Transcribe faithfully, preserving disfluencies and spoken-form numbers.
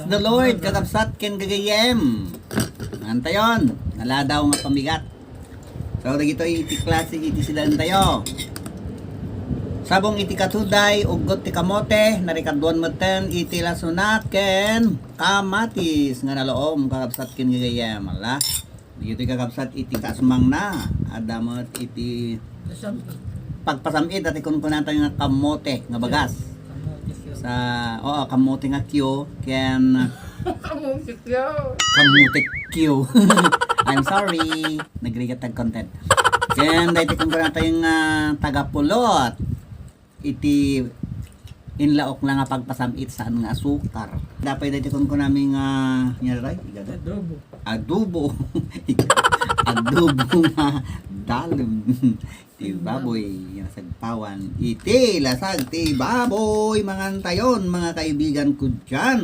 The Lord, kakabsat ken gagayyem. Mangan tayon, naladaw nga pamigat. So, dagitoy iti klase iti sidaentayo. Sabong iti katuday, uggot ti kamote, narikaduan metten iti lasuna ken kamatis nga nalaom, kakabsat ken gagayyem. Ala, dagitoy kakabsat iti kasmangna, adda met iti pagpasam-it, dati kunkunatayo nga kamote nga bagas. Sa, oo, kamote nga Q, ken Kamote Q. I'm sorry. Nagrigat tag content. Ken daytoy kunkunatayo nga tagapulot. Iti inlaok na nga pagpasam-it saan nga asukar. Dapay daytoy kunkunami nga, nga ray, igada? Adobo. Adobo. Adobo nga dalem. Ti baboy nga nasagpawan. Iti lasag ti baboy, mangan tayon, mga kaibigan ko dyan.